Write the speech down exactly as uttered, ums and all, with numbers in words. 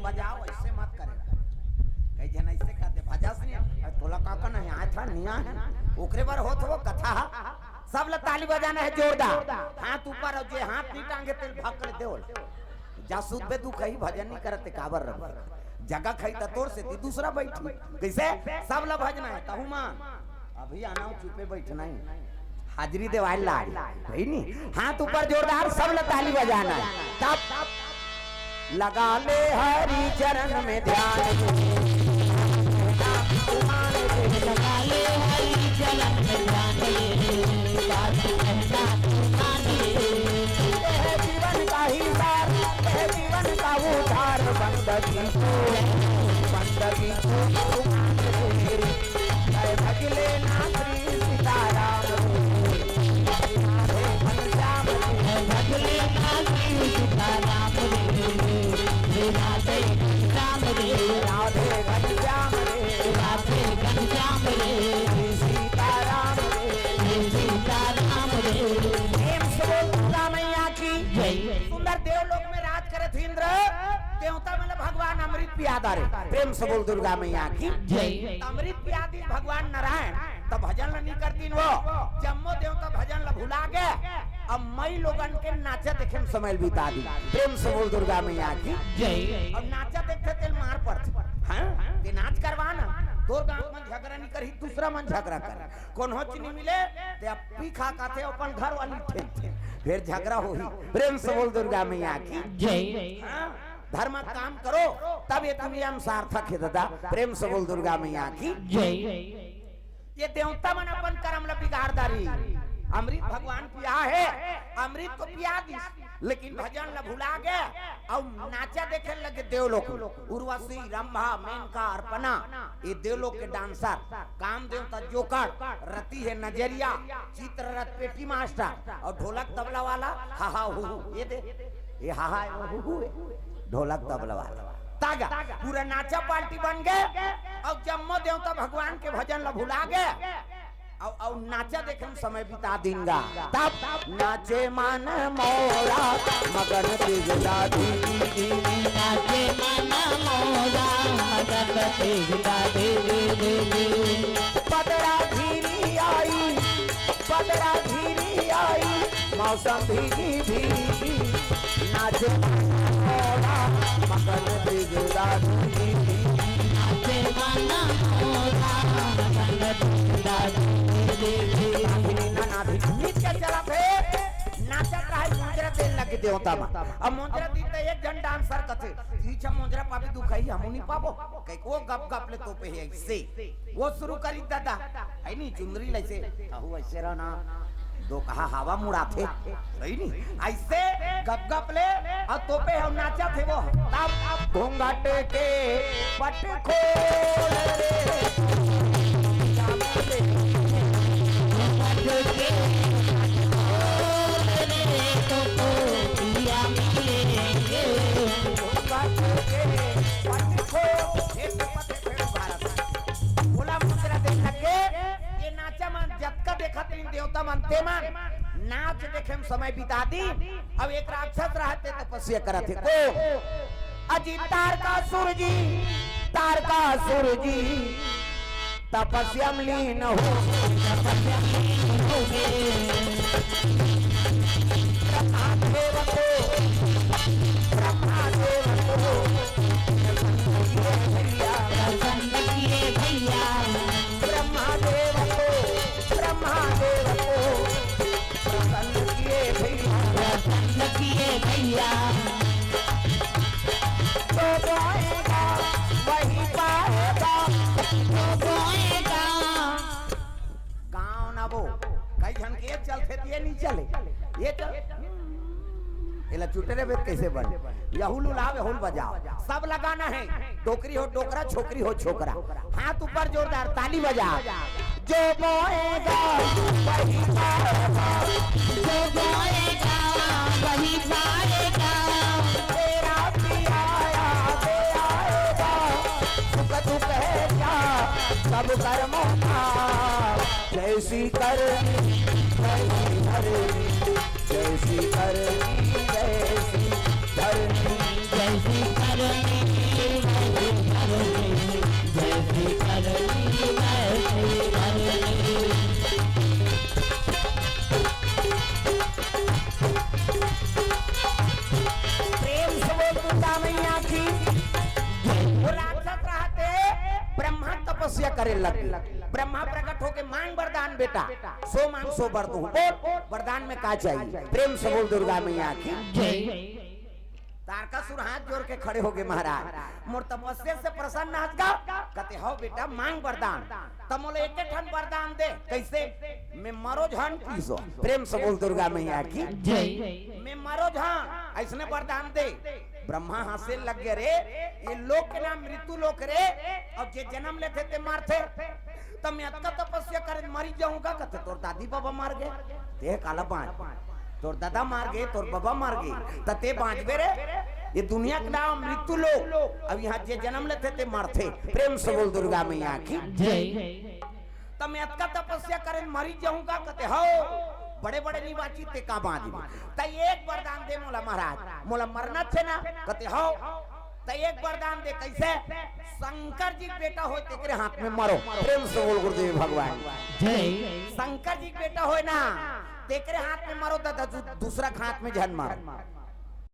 बजाओ, ऐसे मत करे। कई झन ऐसे कहते, "भजस नहीं, अरे तोला का करना है, आय था, नहीं आय।" ओकरे बर होत हो कथा। सब ला ताली बजाना है जोरदार, हाथ ऊपर, और जे हाथ नहीं टांगे, तेल भाग कर दे ओला। जा सुत बे, तू कहीं भजन नहीं करत, ते काबर रह? जगह खाई त तोर से ती दूसरा बैठी। कैसे? सब ला भजना है, तहु मान। अभी आना हो, चुपे बैठना ही। हाजिरी देवाल लाड़ी, भाई नी? हाथ ऊपर जोरदार, सब ला ताली बजाना है। तब लगा ले हरि चरण में ध्यान। लगा ले हरि चरण में ध्यान। बात कहना तू मान। यह जीवन का ही सार, यह जीवन का उद्धार। बंदगी को, बंदगी को तू मान रे। जय भजले नाथ श्री सीताराम रे। राधे घनश्याम रे। जय भजले नाथ श्री सीताराम रे। राधे घनश्याम रे। राधे घनश्याम रे। राधे घनश्याम रे। श्री सीताराम रे। श्री सीताराम रे। प्रेम से बोल दुर्गा मैया की जय। सुंदर देवलोक में राज करत इंद्र देवता मन ल भगवान अमृत पिया डारे। प्रेम से बोल दुर्गा मैया की जय। अमृत पिया दिस भगवान नारायण, तब भजन ल नहीं करतीन वो। जम्मो देवता भजन ल भुला गे, अब मई लोगन के नाचा देखे में समय बिता दी। प्रेम से बोल दुर्गा मैया की जय। अब नाचा देखथे तेल मार पड़थे। हाँ? ते नाच करवा ना, तोर गांव मन झगड़ा नहीं करही, दूसरा मन झगड़ा कर। कोनो चीज नहीं मिले, ते अब पी खा खाथे, अपन घर वाली ठेलथे, फिर झगड़ा होही। प्रेम से बोल दुर्गा मैया की जय। हाँ? धर्म काम करो, तब ये दुनिया में सार्थक है दादा। प्रेम से बोल दुर्गा मैया की जय। ये देवता मन अपन कर्म ल बिगाड़ डारी। अमृत भगवान पिया है, अमृत तो पिया दिस, लेकिन भजन ल भुला गे, अउ नाचा देखे लगे देवलोक। उर्वशी, रंभा, मेनका, अर्पणा, ये देवलोक के डांसर, काम देवता जोकर, रति है नजरिया, चित्ररथ पेटी मास्टर, अउ ढोलक तबला वाला हा हा हू हू। ये दे, ये हा हा हू हू है, ढोलक तबला वाला। तागा, पूरा नाचा पार्टी बन गे, अउ जम्मो देवता भगवान के भजन ल भुला गे, अउ, अउ नाचा देखे में समय बिता दिन गा। तब नाचे मन मोरा मगन बिगड़ा दी। नाचे मन मोरा मगन बिगड़ा दी। बदरा घिरी आई, बदरा घिरी आई, मौसम भीगी भीगी। नाचे मन मोरा मगन बिगड़ा दी। नाचे मन मोरा मगन बिगड़ा दी। नागिनी ना नागिनी नृत्य चलत हे, नाचत रहे, मोंजरा देन लगे देवता मन। अब मोंजरा दिन त एक झन डांसर कथे, "ई छा मोंजरा पाबे दुखई, हमू नहीं पाबो।" कहिके वो गप गप ले तोपे हे ऐसे। वो शुरू करी दादा, है नी, चुंदरी लैसे, कहू ऐसे रहना, दो कहा हवा मुड़ाथे, सही नी? ऐसे गप गप ले, अउ तोपे हे नाचथे वो। तब घूंघट के पट खोल रे, घूंघट के पट खोल रे, तो तो पिया मिलेंगे। घूंघट के पट खोल, हे पट फेर भारत। बोला मुंजरा देन लगे, ये नाचा मन जतका देखत रहिन देवता मन, ते मन नाच देखे में समय बिता दी। अब एक राक्षस रहते तपस्या करत हे को, अजी तारकासुर जी, तारकासुर जी तपस्या में लीन हो। ब्रह्मा देव को, ब्रह्मा देव को प्रसन्न किए भैया, प्रसन्न किए भैया। ब्रह्मा देव को, ब्रह्मा देव को प्रसन्न किए भैया, प्रसन्न किए भैया। जो बोएगा वही पाएगा, जो बोएगा। गाँव ना वो, कई झन के चलथे त ये नहीं चले, ये चल, एला चुटरे बेत कैसे बन? यहू लुलाव, यहू बजाओ, सब लगाना है। डोकरी हो डोकरा, छोकरी हो छोकरा, हाथ ऊपर जोरदार ताली बजा। जो बोएगा वही पाएगा, जो बोएगा वही पाएगा। तेरा भी आया, दे आएगा, सुख दुख है क्या सब कर्मों का। जैसी करनी वैसी भरनी, जैसी करनी वैसी धरनी। जैसी करनी लग गए। ब्रह्मा प्रकट होके, "मांग वरदान बेटा, सो मांग सो वर दूं।" बोल, वरदान में का चाहिए? प्रेम से बोल दुर्गा मैया की। जय। तारकासुर हाथ जोर के खड़े हो गए, "महाराज, मोर तपस्या से प्रसन्न हस गा?" कथे, "हव बेटा, मांग वरदान।" "त मोला एक ठन वरदान दे।" "कैसे?" "मैं मरो झन।" प्रेम से बोल दुर्गा मैया की। जय। "मैं मरो झन, अइसने वरदान दे।" ब्रह्मा हंसे लग गए, "रे, ये लोक के नाम मृत्यु लोक रे, अउ जे जन्म लेथे ते मरथे। त मैं अतका तपस्या करे मरी जाहूं गा?" कथे, "तोर दादी बाबा मर गए, ते काला बांच? तोर दादा मर गए, तोर बाबा मर गए, त ते बांचबे रे? ये दुनिया के नाम मृत्यु लोक, अब यहाँ जे जन्म लेथे ते मरथे।" प्रेम से बोल दुर्गा मैया की। जय। "त मैं अतका तपस्या करे मरी जाहूं गा?" कथे, "हव, बड़े बड़े निवासी, ते का बांचबे? त एक वरदान दे मोला महाराज, मोला मरना छे ना।" कथे, "हव, त एक वरदान दे।" "कैसे?" "शंकर जी के बेटा होय, तेकरे हाथ में मरो।" प्रेम से बोल गुरुदेव भगवान। जय। "शंकर जी के बेटा होय ना, तेकरे हाथ में मरो, दादा, दू-, दूसरा के हाथ में झन मरो।"